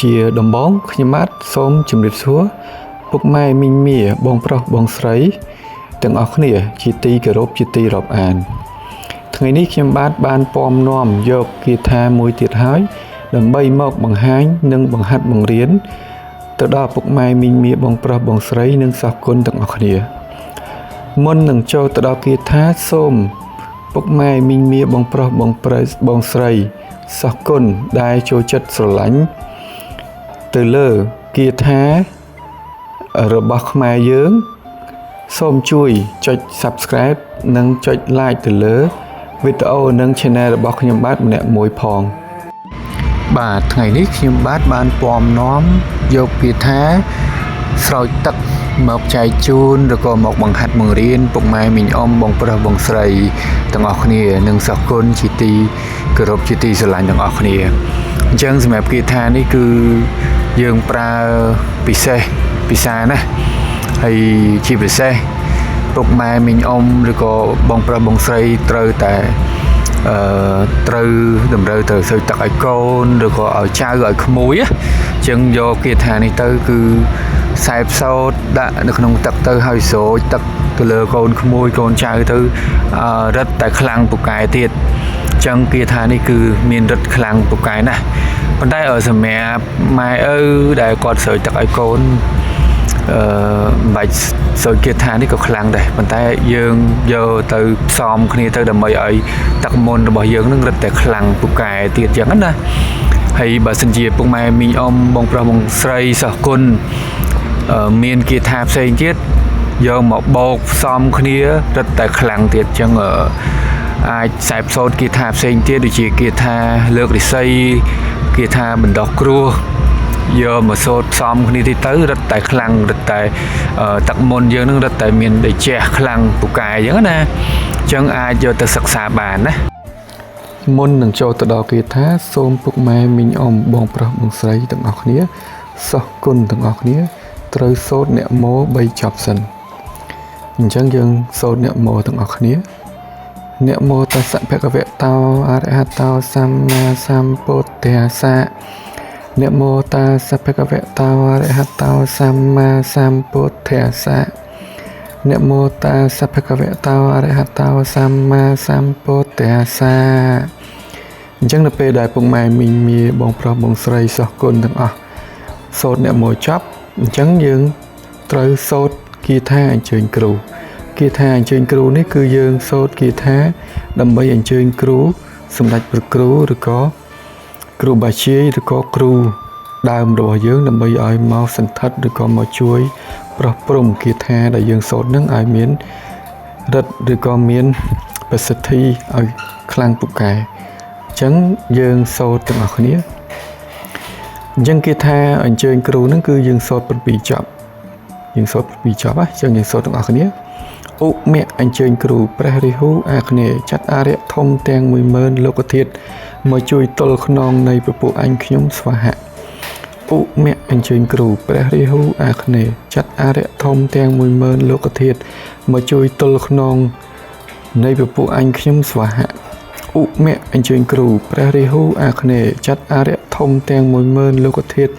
ជាដំបូងខ្ញុំបាទសូមជម្រាបសួរពុកម៉ែមីងមាបងប្រុសបងស្រីទាំងអស់គ្នាជាទីគោរពជាទីរាប់អានថ្ងៃនេះខ្ញុំបាទបានពំនាំយកគាថាមួយទៀតហើយដើម្បីមកបង្ហាញនិងបង្ហាត់បង្រៀនទៅដល់ពុកម៉ែមីងមាបងប្រុសបងស្រីនិងសិស្សគុណទាំងអស់គ្នាមុននឹងចូលទៅដល់គាថាសូមពុកម៉ែមីងមាបងប្រុសបងប្រុសបងស្រីសិស្សគុណដែលចូលចិត្តស្រឡាញ់ទៅលើគាថារបស់ខ្មែរយើងសូមជួយចុច Subscribe និងចុច Like ទៅលើវីដេអូនិង Channel របស់ខ្ញុំបាទម្នាក់មួយផងបាទថ្ងៃនេះខ្ញុំបាទបានពំនាំយកគាថាស្រោចទឹកមកចែកជូនឬក៏មកបង្ហាត់បង្រៀនពុកម៉ែមីងអ៊ំបងប្រុសបងស្រីទាំងអស់គ្នានិងសិស្សគុណជាទីគោរពជាទីស្រឡាញ់ទាំងអស់គ្នាអញ្ចឹងសម្រាប់គាថានេះគឺយើងប្រើពិសេសពិសាណាស់ហើយជាពិសេសពុកម៉ែមីងអ៊ំឬក៏បងប្រុសបងស្រីត្រូវតែត្រូវតម្រូវត្រូវស្រោចទឹកឲ្យកូនឬក៏ឲ្យចៅឲ្យក្មួយអញ្ចឹងយកគាថានេះទៅគឺសែបសោតដាក់នៅក្នុងទឹកទៅហើយស្រោចទឹកទៅលើកូនក្មួយកូនចៅទៅរឹតតែខ្លាំងពូកែទៀតអញ្ចឹងគាថានេះគឺមានរឹតខ្លាំងពូកែណាស់ប៉ុន្តែសម្រាប់ម៉ែឪដែលគាត់ស្រោចទឹកឲ្យកូនមិនបាច់សូចគាថានេះក៏ខ្លាំងដែរប៉ុន្តែយើងយកទៅផ្សំគ្នាទៅដើម្បីឲ្យទឹកមន្តរបស់យើងនឹងរឹតតែខ្លាំងពូកែទៀតអញ្ចឹងណាហើយបើសិនជាពុកម៉ែមីងអ៊ំបងប្រុសបងស្រីសិស្សគុណមានគាថាផ្សេងទៀតយកមកបោកផ្សំគ្នារឹតតែខ្លាំងទៀតអញ្ចឹងអាចសែបសូត្រគាថាផ្សេងទៀតដូចជាគាថាលើករិស័យគាថាបណ្ដោះគ្រោះយកមកសូត្រផ្សំគ្នាទីទៅរឹតតែខ្លាំងរឹតតែទឹកមន្តយើងនឹងរឹតតែមានដីជះខ្លាំងពូកែអញ្ចឹងណាអញ្ចឹងអាចយកទៅសិក្សាបានណាមុននឹងចូលទៅដល់គាថាសូមពុកម៉ែមីងអ៊ំបងប្រុសបងស្រីទាំងអស់គ្នាសិស្សគុណទាំងអស់គ្នាត្រូវសូត្រនមោ3ចប់សិនអញ្ចឹងយើងសូត្រនមោទាំងអស់គ្នានមោតស្សៈភគវៈតោអរហតោសម្មាសម្ពុទ្ធាសៈនមោតាសភគវៈតោអរហតោសម្មាសម្ពុទ្ធាសៈនមោតាសភគវៈតោអរហតោសម្មាសម្ពុទ្ធាសៈអញ្ចឹងនៅពេលដែលពុកម៉ែមីងមាបងប្រុសបងស្រីសិស្សគុណទាំងអស់សូត្រនមោចប់អញ្ចឹងយើងត្រូវសូត្រគាថាអញ្ជើញគ្រូគាថាអញ្ជើញគ្រូនេះគឺយើងសូត្រគាថាដើម្បីអញ្ជើញគ្រូសម្ដេចព្រះគ្រូឬក៏គ្រូបាជាយឬក៏គ្រូដើមរបស់យើងដើម្បីឲ្យមកសន្ធិដ្ឋឬក៏មកជួយប្រោះព្រំគាថាដែលយើងសូត្រនឹងឲ្យមានរិទ្ធឬក៏មានប្រសិទ្ធិឲ្យខ្លាំងពូកែអញ្ចឹងយើងសូត្រទាំងអស់គ្នាអញ្ចឹងគេថាអញ្ជើញគ្រូនឹងគឺយើងសូត្រ7ចប់យើងសូត្រ7ចប់ណាអញ្ចឹងយើងសូត្រទាំងអស់គ្នាឧមៈអញ្ជើញគ្រូព្រះរាហូអាគ្នេយ៍ចាត់អារក្សធំទាំង10000លោកធាតុមកជួយទល់ខ្នងនៃពពួកអញខ្ញុំស្វាហៈឧមៈអញ្ជើញគ្រូព្រះរាហូអាគ្នេយ៍ចាត់អារក្សធំទាំង10000លោកធាតុមកជួយទល់ខ្នងនៃពពួកអញខ្ញុំស្វាហៈឧមៈអញ្ជើញគ្រូព្រះរាហូអាគ្នេយ៍ចាត់អារក្សធំទាំង10000លោកធាតុ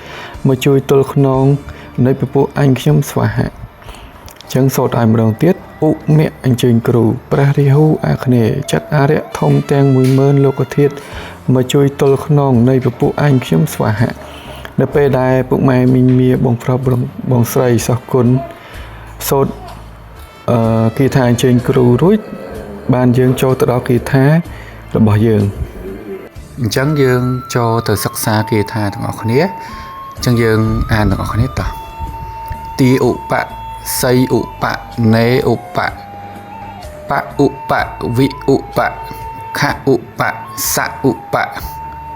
មកជួយទល់ខ្នងនៃពពួកអញខ្ញុំស្វាហៈចឹងសូត្រឲ្យម្ដងទៀតឧមៈអញ្ជើញគ្រូព្រះរាហូអាគ្នេយ៍ចាត់អារក្សធំទាំង10000លោកធាតុមកជួយទល់ខ្នងនៃពពួកអញខ្ញុំស្វាហៈនៅពេលដែលពុកម៉ែមីងមាបងប្រុសបងស្រីសិស្សគុណសូត្រគាថាអញ្ជើញគ្រូរួចបានយើងចូលទៅដល់គាថារបស់យើងអញ្ចឹងយើងចូលទៅសិក្សាគាថាទាំងអស់គ្នាអញ្ចឹងយើងអានទាំងអស់គ្នាតោះទីឧបៈសីឧបៈនេឧបៈបឧបៈវិឧបៈខឧបៈសឧបៈ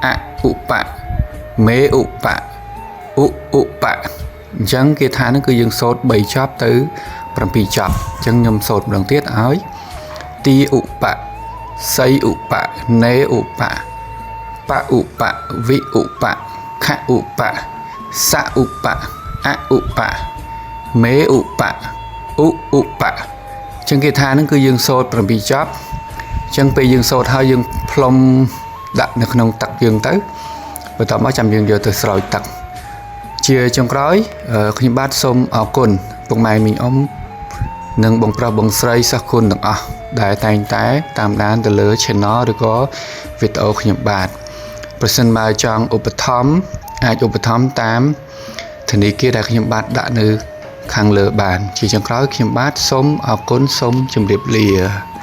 អឧបៈមេឧបៈឧឧបៈអញ្ចឹងគេថានឹងគឺយើងសូត្រ3ចប់ទៅ7ចប់អញ្ចឹងខ្ញុំសូត្រម្ដងទៀតឲ្យទីឧបៈសីឧបៈនេឧបៈបឧបៈវិឧបៈខឧបៈសឧបៈអឧបៈមេឧបៈឧឧបៈចឹងគេថានឹងគឺយើងសូត្រ7ចប់ចឹងពេលយើងសូត្រហើយយើងផ្លុំដាក់នៅក្នុងទឹកយើងទៅបន្ទាប់មកចាំយើងយកទៅស្រោចទឹក ជាចុងក្រោយខ្ញុំបាទសូមអរគុណពុកម៉ែមីងអ៊ំនិងបងប្រុសបងស្រីសិស្សគុណទាំងអស់ដែលតែងតែតាមដានទៅលើ Channel ឬក៏វីដេអូខ្ញុំបាទប្រសិនបើចង់ឧបត្ថម្ភអាចឧបត្ថម្ភតាមធនាគារដែលខ្ញុំបាទដាក់នៅខាងលើបានជាចុងក្រោយខ្ញុំបាទសូមអរគុណសូមជម្រាបលា។